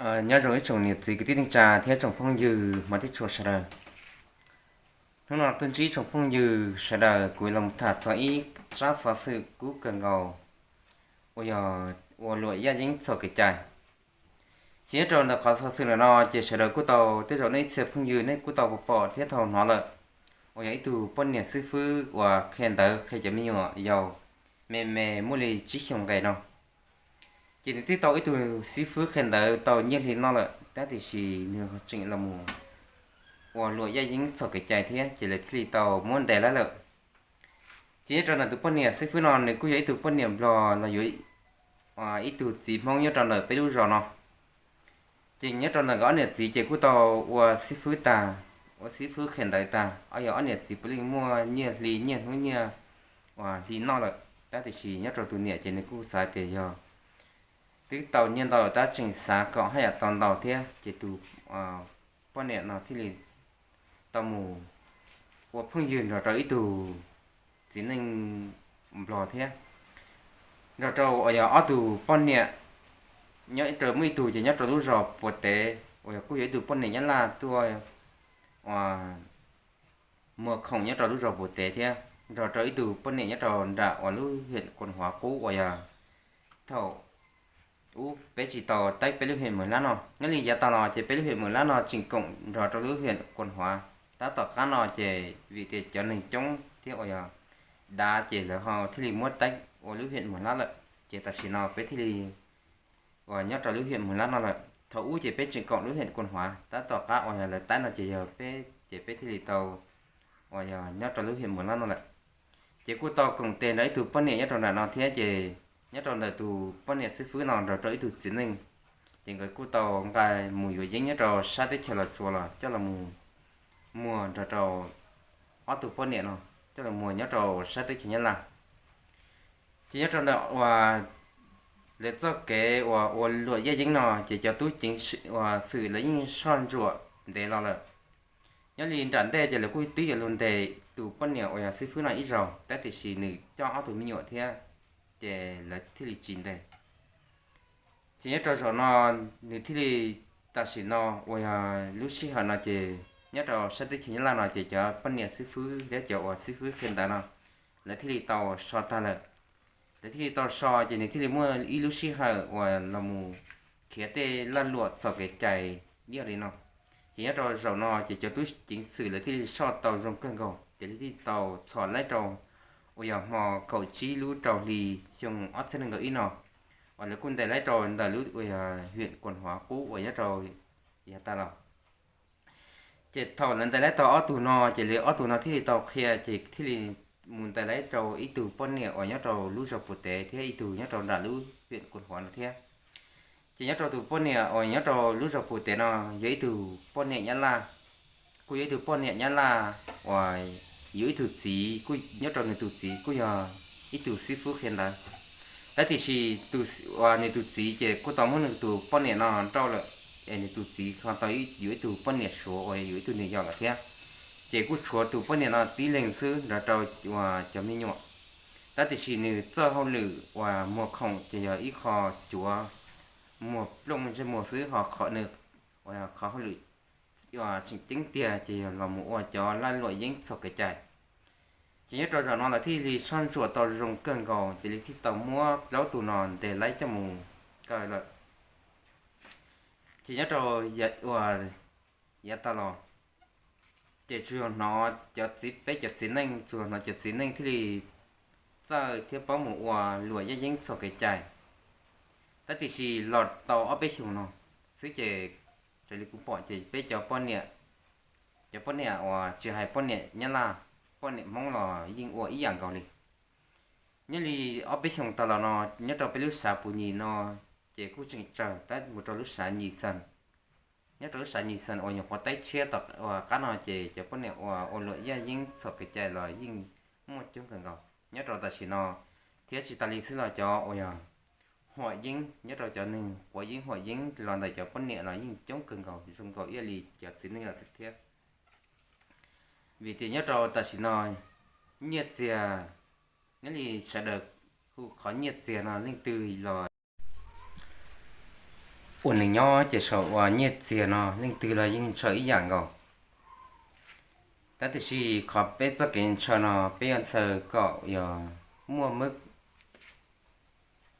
Nyob zoo ib tsoom niam txiv kwv tij neej tsa thiab tsoom phooj ywg hmov thiab tshua sawv daws. Hnub no tuaj ntsib tsoom phooj ywg sawv daws kuv los tham txog ib tsab xov xwm kub kawg nkaus uas yog ua luam yaj yeeb txhaum kev cai. Ces nyob rau ntawm qhov xov xwm ntawm no ces sawv daws kuj tau, tej zaum nej ib txhia phooj ywg nej kuj tau pom thiab tau hnov lawm, uas yog ib tug poj niam xib fwb uas qhia ntawv qhia cov me nyuam yaus me me muaj li tsib xyoos nqe no. Ces nws twb tau ib tug xib fwb qhia ntawv tau nyiaj hli noj lawm tab tiam sis nws tseem los mus ua luam yaj yeeb txhaum kev cai thiab ces lawv thiaj li tau muab ntes lawm. Ces nyob rau ntawm tus poj niam xib fwb no nws kuj yog ib tug poj niam nplog los yuav ib tug txiv Hmoob nyob rau ntawm peb lub zos no. Ces nyob rau ntawm nkawd ob niam txiv ces kuj tau ua xib fwb tag, ua xib fwb qhia ntawv tag, yog ob niam txiv puav leej muaj nyiaj hli nyiaj hnub nyiaj uas hli noj lawm tab tiam sis nyob rau tus niam ces nws kuj xav tias yog twb tau nyiaj ntau lawm tab tseem xav kom haj yam tau ntau thiab ces tus poj niam no thiaj li tau mus ua phooj ywg nrog rau ib tug txiv neej nplog thiab nrog rau uas yog ob tug poj niam, nyob rau muaj ib tug ces nyob rau lub zos Puas Tev uas yog kuj yog ib tug poj niam Nyab Laj tuaj ua muag khoom nyob rau lub zos Puas Tev thiab nrog rau ib tug poj niam nyob rau nram uas lub hiam Kuas Huav qub uas yog thaum ub peb tsis tau taib peb lub hiam Mws Lab no. Nyob li yav tas los ces peb lub hiam Mws Lab no tseem koom nrog rau lub hiam Kuas Huav, tab tom qab no ces vim tias cov neeg coob thiab uas yog dav ces lawv ho thiaj li muab taib ua lub hiam Mws Lab lawm. Ces tam sim no peb thiaj li uas nyob rau lub hiam Mws Lab no lawm. Thaum ub ces peb tseem koom lub hiam Kuas Huav, tab tom qab uas yog lawv taib no ces yog peb ces peb thiaj li tau uas yog nyob rau lub hiam Mws Lab no lawm. Ces kuj tau koom tes nrog ib tug poj niam nyob rau nram no thiab ces nyob rau ntawm tus poj niam xib fwb no nrog rau ib tug txiv neej, ces nkawd kuj tau nqa mus yuav yeeb nyob rau sab teb chaws Los Tsuas los coj los mus muag nrog rau ob tug poj niam no, coj los muag nyob rau sab teb chaws Nyab Laj. Ces nyob rau ntawm uas lawv txoj kev uas ua luam yaj yeeb no ces cov tub ceev xwm lawv yeej soj ntsuam ntev los lawm. Nyob li nram ntej ces lawv kuj twb yuav luag ntes tus poj niam uas yog xib fwb no ib zaug tab tiam sis nws coj ob tug me nyuam thiab ces lawv thiaj li tsis ntes. Ces nyob rau zaum no nws thiaj li, tam sim no uas yog lub sij hawm no ces nyob rau sab teb chaws Nyab Laj no ces cov poj niam xib fwb thiab cov uas xib fwb qhia ntawv no lawv thiaj li tau so tag lawm. Lawv thiaj li tau so ces nws thiaj li muaj ib lub sij hawm uas los mus khiav tej laj luam txhaum kev cai ib yam li no. Ces nyob rau zaum no ces cov tub ceev xwm lawv thiaj li soj tau zoo kawg nkaus ces lawv thiaj li tau txhom laib rau uas yog hmo kaum tsib lub rau hli xyoo ob txhiab nees nkaum ib no uas lawv kuj ntes laib rau ntawm lub uas yog hiam Kuas Huav qub uas nyob rau yav tas los. Ces thaum lawv ntes laib tau ob tug no ces lawv ob tug no thiaj li tau qhia ces thiaj li mus ntes laib rau ib tug poj niam uas nyob rau lub zos Puas Tev thiab ib tug nyob rau nram lub hiam Kuas Huav no thiab. Ces nyob rau tus poj niam uas nyob rau lub zos Puas Tev no yog ib tug poj niam Nyab Laj, kuj yog ib tug poj niam Nyab Laj uas yuav ib tug txiv, kuj nyob rau nws tus txiv kuj yog ib tug xib fwb qhia ntawv. Tab tiam sis nws tus txiv ces kuj tau muab nws tus poj niam no nrauj lawm, es nws tus txiv ho tau yuav ib tug poj niam Suav uas yuav ib tug niam yau lawm thiab. Ces kuj tshuav tus poj niam no tib leeg xwb nrog rau uas cov me nyuam. Tab tiam sis nws txoj hauj lwm uas muag khoom ces yog ib qho cuav muag plooj ntsej muag xwb, ho qhov nws uas qhov hauj lwm tseem ceeb tiag ces yog los mus ua cov laj luam yeeb txhaum kev cai. Ces nyob rau zaum no lawv thiaj li soj ntsuam tau zoo kawg nkaus ces lawv thiaj tau muab plaub tug no ntes laib coj mus kaw lawm. Ces nyob rau uas yav tas los ces tsuas yog hnov cov txiv, peb cov txiv neej tsuas yog hnov cov txiv neej thiaj li txawj thiab paub mus ua luam yaj yeeb txhaum kev cai. Tab tiam sis los tau ob peb xyoos no xwb ces raws li kuv pom ces peb cov poj niam, cov poj niam uas tsis hais poj niam Nyab Laj, poj niam Hmoob los yeej ua ib yam nkaus li. Nyob li ob peb xyoos tas los no nyob rau peb lub sav Pus Nyim no ces kuj tseem tsawg tab mus rau lub sav Nyis Xees. Nyob rau lub sav Nyis Xees uas nyuam qhuav taib tshiab tom qab no ces cov poj niam uas ua luam yaj yeeb txhaum kev cai los yeej muaj coob kawg nkaus nyob rau tam sim no, thiab tsis tas li xwb los cov uas yog huam yeeb nyob rau cov neeg quav yeeb huam yeeb los ntawm cov poj niam los yeej coob kawg nkaus zoo nkaus ib yam li cov txiv neej lawm xwb thiab. Vim tias nyob rau tam sim no nyiaj txiag, nyob li sawv daws hu qhov nyiaj txiag no leej twg los Ua neeg nyob ces saum uas nyiaj txiag no leej twg los yeej ntshaw ib yam nkaus. Tab tiam sis qhov peb txoj kev ntshaw no peb yuav ntshaw kom yog muaj,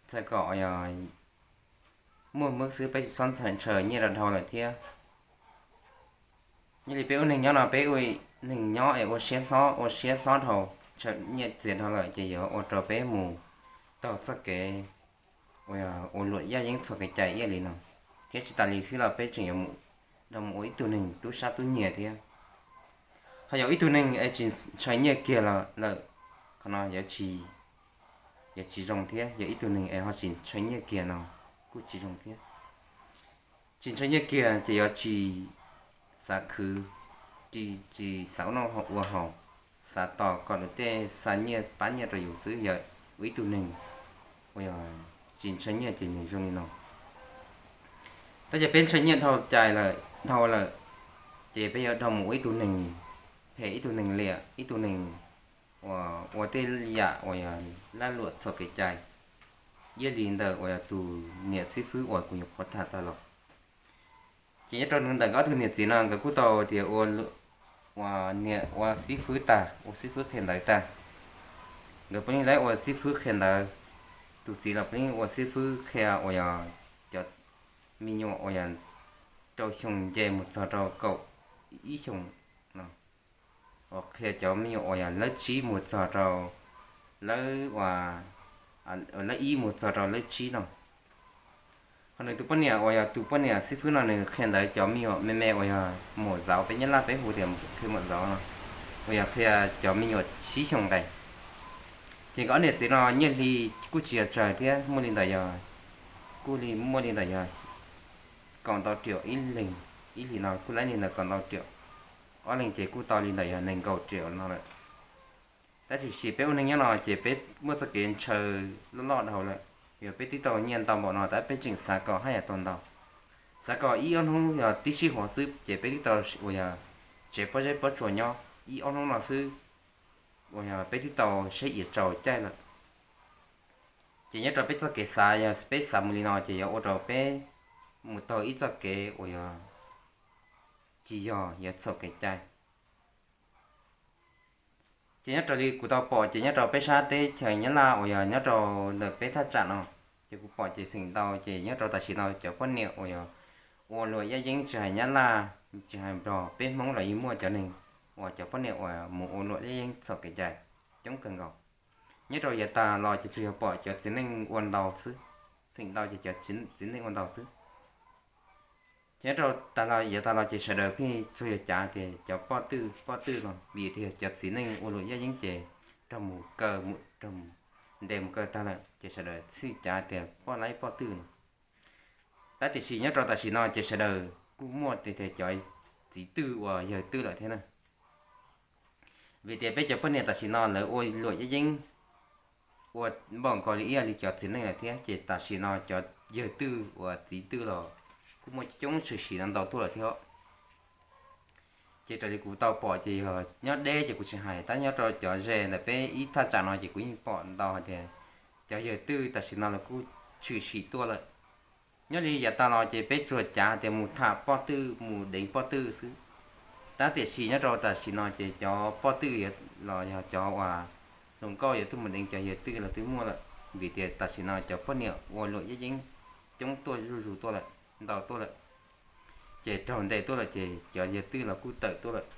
ntshaw kom yog muaj hmab xwb, peb tsis txhob ntshaw nyiaj rau dhau lawm thiab. Nyob li peb ua neeg nyob no peb ua neeg nyob es ua siab hlob, ua siab hlob dhau, ntshaw nyiaj txiag dhau lawm ces yuav ua rau peb mus taug txoj kev ua luam yaj yeeb txhua kev cai ib yam li no, thiab tsis tas li xwb los peb tseem yuav mus, mus ua ib tug neeg tub sab tub nyiag thiab. Ho yog ib tug neeg es tsis ntshaw nyiaj kiag lawm, qhov no yuav tsis, yuav tsis zoo thiab. Yog ib tug neeg es ho tsis ntshaw nyiaj kiag no kuj tsis zoo thiab. Tsis ntshaw nyiaj kiag ces yuav tsis xav khwv, tsis, tsis xav ua noj ua haus, xav tos kom luag tej xa nyiaj pab nyiaj rau yus xwb. Yog ua ib tug neeg uas yog tsis ntshaw nyiaj ces nws zoo li no. Tab sis peb ntshaw nyiaj dhau cai lawm, dhau lawm, ces peb yuav dhau mus ua ib tug neeg phem, ib tug neeg liam, ib tug neeg uas ua tej yam uas yog laj luam txhua kev cai, ib yam li ntawm uas yog tus niam xib fwb uas kuv nyuam qhuav tham tag los. Ces nyob rau ntawm nkawd ob tug niam txiv no nkawd kuj tau tias ua, ua niam ua xib fwb tag, ua xib fwb qhia ntawv tag, nkawd puav leej laib ua xib fwb qhia ntawv. Tus txiv los puav leej ua xib fwb qhia uas yog cov me nyuam uas yog rau xyoo nce mus txog rau kaum ib xyoos no, uas qhia cov me nyuam uas yog lab tsib mus txog rau lab, lab ib mus txog rau lab tsib no. Ho nws tus poj niam uas yog tus poj niam xib fwb no nws qhia ntawv cov me nyuam me me uas yog mos zauv, peb Nyab Laj peb hu tias qhia mos zauv no, uas yog qhia cov me nyuam tsib xyoos nqe. Ces nkawd ob niam txiv no nyiaj hli kuj tsis yog tsawg thiab, muaj li ntawm yog, kuj li muaj li ntawm yog kaum ntau riam ib leeg, ib hlis no kuj laib li ntawm kaum ntau riam, ob leeg ces kuj tau li ntawm yog nees nkaum riam no lawm. Tab sis peb ua neeg nyob no ces peb muaj txoj kev ntshaw loj loj dhau lawm. Yog peb twb tau nyiaj ntau npaum no tab peb tseem xav kom haj yam tau ntau, xav kom ib ob hnub yog tib sij huam xwb ces peb twb tau uas yog tsev pob zeb pob tsuas nyob ib ob hnub no xwb, uas yog peb twb tau saib iav tsaus caij lawm. Ces nyob rau peb txoj kev xav, yog peb xav mus li no ces yuav ua rau peb mus taug ib txoj kev uas yog tsis yog, yuav txhaum kev cai. Ces nyob raws li kuv tau pom ces nyob rau peb sab teb chaws Nyab Laj uas yog nyob rau ntawm peb thaj tsam no, ces kuv pom ces feem ntau ces nyob rau tam sim no cov poj niam uas yog ua luam yaj yeeb tsis hais Nyab Laj, tsis hais Nplog, peb Hmoob los yeej muaj cov neeg uas cov poj niam uas mus ua luam yaj yeeb txhaum kev cai coob kawg nkaus. Nyob rau yav tag los ces tsuas yog pom cov txiv neej ua ntau xwb, feem ntau ces cov txiv neej ua ntau xwb. Ces nyob rau yav tag los ces sawv daws pheej tsuas yog cav tias cov poj twj poj twj no, vim tias cov txiv neej ua luam yaj yeeb ces raug mus kaw, raug ntes mus kaw tag lawm ces sawv daws thiaj cav tias poj laib poj twj no. Tab tiam sis nyob rau tam sim no ces sawv daws kuj muaj tias cov txiv twj uas yawg twj lawm thiab na. Vim tias peb cov poj niam tam sim no lawv ua luam yaj yeeb ua npaum nkaus li ib yam li cov txiv neej lawm thiab, ces tam sim no cov yawg twj uas txiv twj los kuj muaj coob tshwm sim no ntau tuaj lawm thiab. Ces raws li kuv tau pom ces yog nyob deb ces kuv tsis hais, tab nyob rau cov ze ntawm peb ib thaj tsam no ces kuv yeej pom ntau hais tias cov yawg twj tam sim no los kuj tshwm sim tuaj lawm. Nyob li yav tag los ces peb tsuas cav tias mus tham poj twj mus deev poj twj xwb. Tab tiam sis nyob rau tam sim no ces cov poj twj los yog cov uas hluas nkauj yuav tuaj mus deev cov yawg twj los twb muaj lawm, vim tias tam sim no cov poj niam ua luam yaj yeeb coob tuaj zuj zus tuaj lawm, ntau tuaj lawm, ces raug ntes tuaj lawm ces cov yawg twj los kuj tawm tuaj lawm.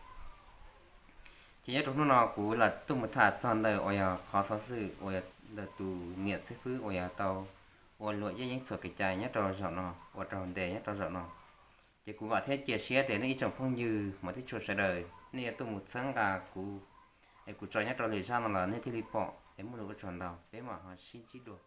Ces nyob rau hnub no kuv lam tuaj mus tham txog ntawm uas yog qhov xov xwm uas yog ntawm tus niam xib fwb uas yog tau ua luam yaj yeeb txhaum kev cai nyob rau zaum no, ua raug ntes nyob rau zaum no. Ces kuv vam thiab cia siab tias nej ib tsoom phooj ywg hmov thiab tshua sawv daws nej yuav tuaj mus txhawb nqa kuv, es kuv tso nyob rau lwm zaj no los nej thiaj li pom es muaj lus ua tsaug ntau, peb mam ho sib ntsib dua.